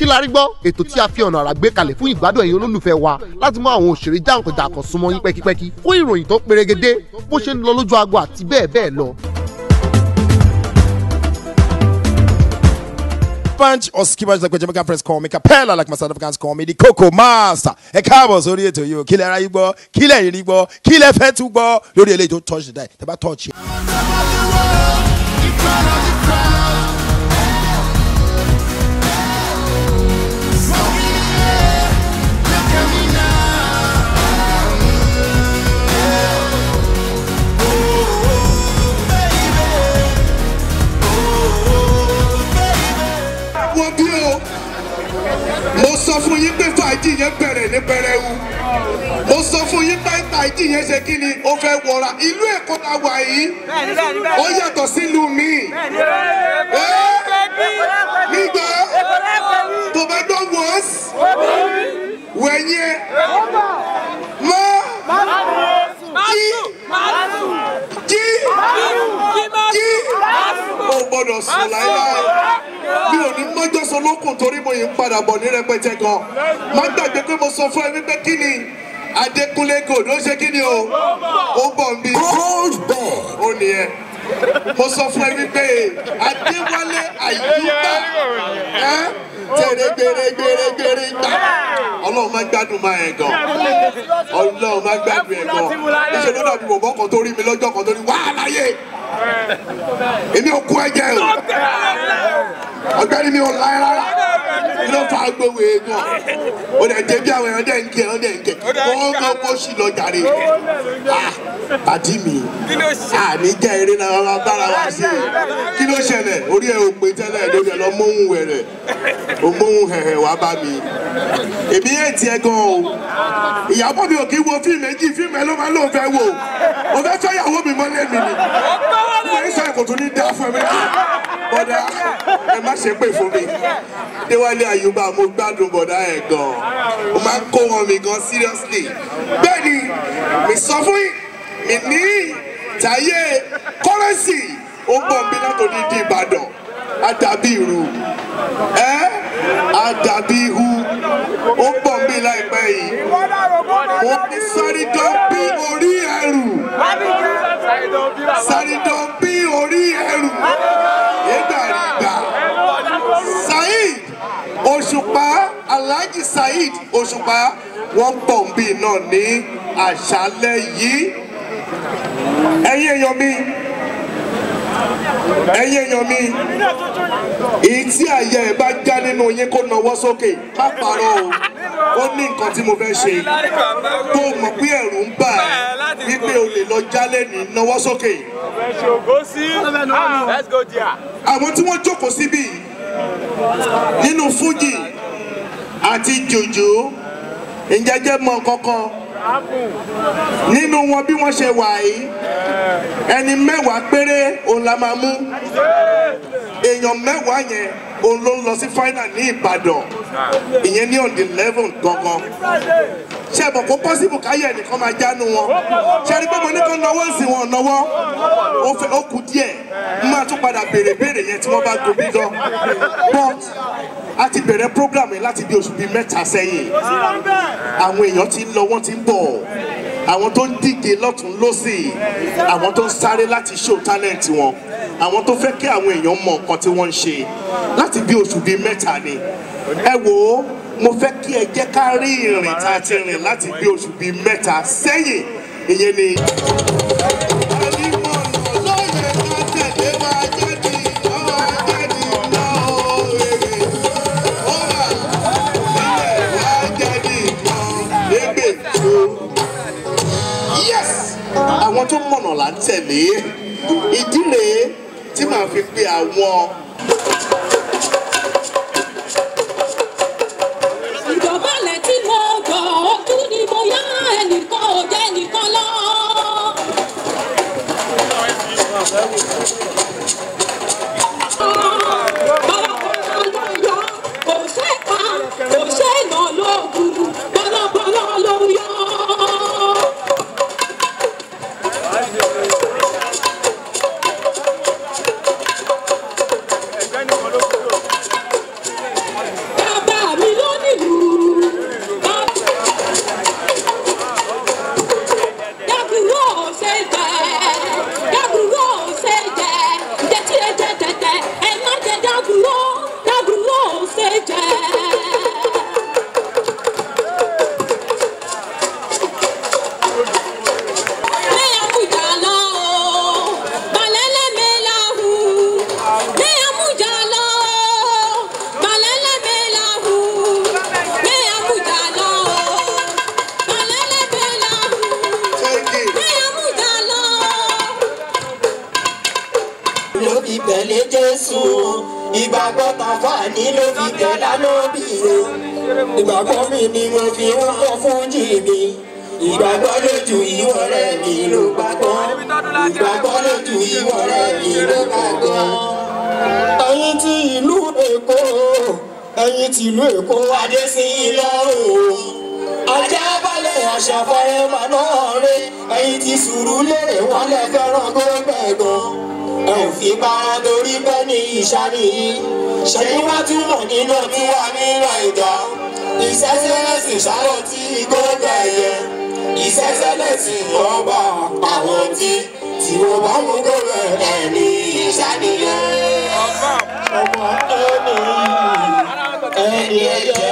Kí la rí gbọ́? Ètò tí a fi ọ̀nà àrà gbé kalẹ̀ fún ìgbádùn ẹ̀yin olólùfẹ́ wa láti mú àwọn òṣèré jàǹkànjàǹkàn súnmọ́ yín pẹ́kípẹ́kí fún ìròyìn tó perégedé bó ṣe ń lọ lójú agbo àti bẹ́ẹ̀ bẹ́ẹ̀ lọ. Punch or skippers like my Jamaican friends call me, Capella like my South Africans call me, the Coco Master. Ẹ káàbọ̀ sórí ètò yìí o, kí lẹ ráyé gbọ́, kí lẹ rí gbọ́, kí lẹ fẹ́ tún gbọ́ lórí eléyìí tó touch the die, tẹ́ bá touch. Mo sọ fún yín pé fàájì yẹn bẹ̀rẹ̀ ní pẹrẹwu. Mo sọ fún yín pé fàájì yẹn ṣe kí ni ó fẹ́ wọra. Ìlú Èkó la wà yìí, ó yàtọ̀ sílùú mi. Nígbà tó bá gbọ́ wọ́s wẹ̀yẹ mọ́ jí jí jí ó gbọ́dọ̀ sùn láéláé. Mi ò ní mọ́jọ́ sọ lókun torí mo yìí ń padà bọ̀ ní rẹpẹtẹ gan. Má gbàgbé pé mo sọ fún ẹ wípé kí ni Adékúnlé Gold ó ṣe kí ni o? Ó bọ̀ ń bí. Gold bed. Ó nìyẹn. Mo sọ fún ẹ wípé Adéwálé Àyùbá tẹ̀rẹ̀ gbèrè gbèrè gbèrè gbà. Ọlọ́run máa gbádùn máa ẹ̀ gan. Ọlọ́run máa gbádùn ẹ̀ gan. Níṣẹ́ ló dàbí bọ̀bọ̀ kan tó rí mi lọ́jọ́ kan tó ní wàhálà láyé. Èmi ò kú ẹ̀jẹ̀ o. Ọ̀gbẹ́ni mi ò láyé rárá. Kí ló fa gbogbo eegun? O lè jẹ́ bí àwọn èèyàn dẹ̀ ń kí ẹ̀rọ dẹ̀ ń kẹ́. Wọ́n kọ́ kó sì lọ jàre. Àdí mi, àní jẹ́ eré náà máa bára wa sí i. Kí ló ṣẹlẹ̀? Orí ẹ̀ ò pé tẹ́lẹ̀ lórí ẹ̀ lọ móhùn wẹ̀rẹ̀. O móhùn hẹ̀hẹ̀ wá bá mi. Èmi yẹn tiẹ̀ gan o. Ìyàwó mi ò kí wo fíìmù méjì, fíìmù ẹ ló máa lóun fẹ́ wò. O fẹ́ fẹ́ ìyàwó mi mọ́lé mi ni. Mo ń sọ ẹ̀kọ́ tó ní dá fún mi. Bọ̀dá ẹ má ṣe pè fún mi. Déwálé Àyùbá mo gbádùn bọ̀dá ẹ̀ gan. Mo máa ń kó wọn mi gan seriously. Bẹ́ẹ̀ni, mi sọ fún yín, mi ní Táyé Currency ó bọ̀ mí látòdì di Ìbàdàn. Àdàbí ìrù. Ẹ́ àdàbí ihu. Ó bọ̀ mí láìpẹ́ yìí. Mo ní Sárídán bí orí ẹrù. Sárídán bí orí ẹrù. Ìgbàrígbà. Saheed Òṣùpá, Alhaji Saheed Òṣùpá, wọ́n bọ̀ ń bí náà ní àṣálẹ́ yìí. Ẹ̀yin èèyàn mi, ẹ̀yin èèyàn mi, èyí tí àyà ẹ̀ bá já nínú yín kó nawọ́ sókè, má parọ́ o. Ó ní nǹkan tí mo fẹ́ ṣe tó mọ̀ pé ẹ̀rù ń bà ẹ́ wípé o lè lọ jálẹ̀ ní nawọ́ sókè. Àwọn tí wọ́n jókòó síbí nínú fújì àti jòjò ǹjẹ́jẹ́ mọ kankan nínú wọn bí wọ́n ṣe wà yìí, ẹni mẹ́wàá péré òun la máa mú. Èèyàn mẹ́wàá yẹn òun ló ń lọ sí final ní Ìbàdàn, ìyẹn ní on the 11 gangan. Ṣé mọ̀ kó possible káyọ̀ ẹnìkan máa jánu wọn? Ṣé rí pé mo ní kó náwó sí wọn náwó? Ó kù díẹ̀, mo máa tún padà béèrè béèrè yẹn tí wọ́n bá gobi gan. But a ti bẹ̀rẹ̀ program yẹn láti bí oṣù bíi mẹ́ta sẹ́yìn. Àwọn èèyàn ti ń lọ, wọ́n ti ń bọ̀. Àwọn tó ń díje lọ́tún lọ́sì, àwọn tó ń sáré láti show talent wọn, àwọn tó fẹ́ kí àwọn èèyàn mọ nǹkan tí wọ́n ń ṣe láti bí oṣù bíi mẹ́ta ni. Ẹ wò ó, mo fẹ́ kí ẹ jẹ́ ká rí ìrìn tá a ti rìn láti bí oṣù bíi mẹ́ta sẹ́yìn. Ìyẹn ni. Yes! Àwọn tó mọ̀nà là ń tẹ̀lé. Ìdí rèé tí màá fi pe àwọn. Ìdọ̀bálẹ̀ tí mo gbọ́ ojú ni mo yá ẹnìkan ò jẹ́ nìkan lọ. Bọ́lọ́bọ́lọ́ ló yọ, kò ṣe pa, kò ṣe nà lóògùn, bọ́lọ́bọ́lọ́ ló yọ. Ìgbàgbọ́ tàfàní ló fi tẹ̀lá lóbi o. Ìgbàgbọ́ mi ni mo fi ń kọ́ fún jì mi. Ìgbàgbọ́ lójú ìwọ rẹ̀ mi ló gbàgbọ́. Ìgbàgbọ́ lójú ìwọ rẹ̀ mi ló gbàgbọ́. Ẹ̀yin tí ìlú Èkó, ẹ̀yin tí ìlú Èkó adé sí lọ́rùn o. Ajá balẹ̀ àṣàfẹ́rẹ́ màá náà rẹ̀. Ẹ̀yin tí Sùúrùlérè wọ́n lẹ fẹ́ràn gómẹ̀gàn. Ẹ ò fi para torí bẹ́ẹ̀ ni ìṣàní. Ṣèyí wá túmọ̀ nínú tí wà nínú ìjà. Ìṣẹ́sẹ́lẹ̀sì ṣàlọ́ tí gómẹ̀ yẹ. Ìṣẹ́sẹ́lẹ̀sì ọba àwọn tí wọ́n bá mú gómẹ̀ ẹni ìṣàní yẹ. Ọmọ ẹni ẹni ẹyẹ.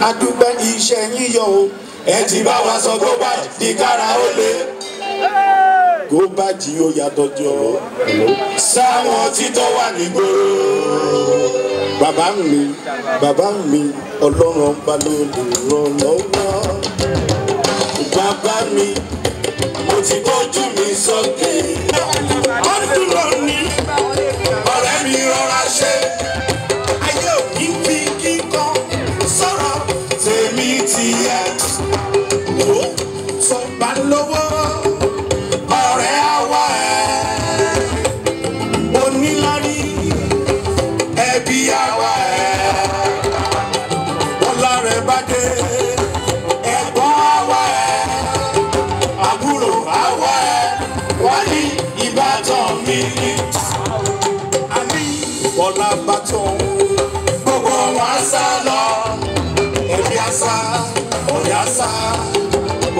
Adúpẹ́ iṣẹ́ yín yọ o, ẹ ti bá wa sọ kó bá di kára ó lé. Kó bá jí ó yàtọ̀ jọ sáwọn títọ́ wà nígboro. Bàbá mi, Ọlọ́run ọba ló lè ràn lọ́wọ́. Bàbá mi, mo ti gbójú mi sókè. Ọdún lónìí, ọ̀rẹ́ mi rọra ṣe. Ayé òní fi kíkọ́ sọ̀rọ̀ tèmi ti yẹ. Ó sọ bá lówó, ọ̀rẹ́ àwa ẹ̀. Onílárí, ẹbí àwa ẹ̀. Bọ́lá rẹ̀ bá dé, ẹ̀gbọ́n àwa ẹ̀. Àbúrò àwa ẹ̀. Wọ́n ní ìbátan mi ni. Àní bọ́lá bá tó, gbogbo wọn á sá lọ. Ẹbí á sá, ọ̀rẹ́ á sá,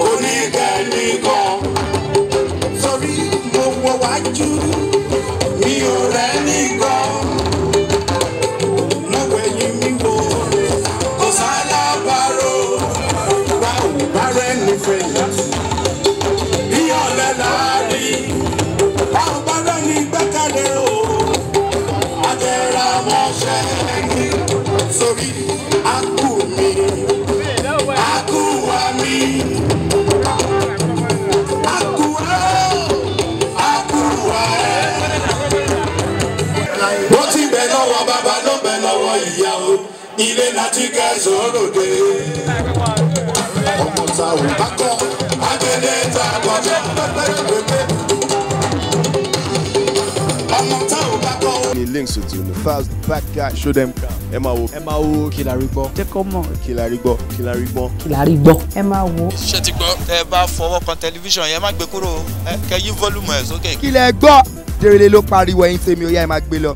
oníkẹ́nìkan. Sọrí mo wọ wájú, mi ò rẹ́ nìkan. Mo wẹ̀yìn mi wò, kò sálábàárò. Báwo bá rẹ̀ nífẹ̀ẹ́ bí ọ̀lẹ́ láàrin. Báwo bá rẹ̀ ní gbẹ́kẹ̀lé o, àtẹ̀rà mọ́ṣẹ́ ní. Sórí akú mi, akú wa mi, akú wa o, akú wa ẹ̀. Bó ti bẹ̀ lọ́wọ́ bàbá ló bẹ̀ lọ́wọ́ ìyá o, ilé láti kẹsàn-án lòdì. Ọmọ ta ò bá kọ́, agbélé ta kọjá pẹ́pẹ́pẹ́pẹ́. Ọmọ ta ò bá kọ́. Ní links to the fast back guy show them. Ẹ máa wo. Ẹ máa wo kí la rí gbọ́. Jẹ́ kó mọ̀. Kí la rí gbọ́. Kí la rí gbọ́. Kí la rí gbọ́. Ẹ máa wo. Ṣé ti gbọ́? Tẹ́ ẹ bá fọwọ́ kan tẹlifíṣàn yẹn, má gbé kúrò, kẹ́ yí fọ́lùmù ẹ̀ sókè. Kí lẹ gbọ́? Dèrèlé ló pariwo, ẹ̀yin tèmi ó yá ẹ máa gbé lọ.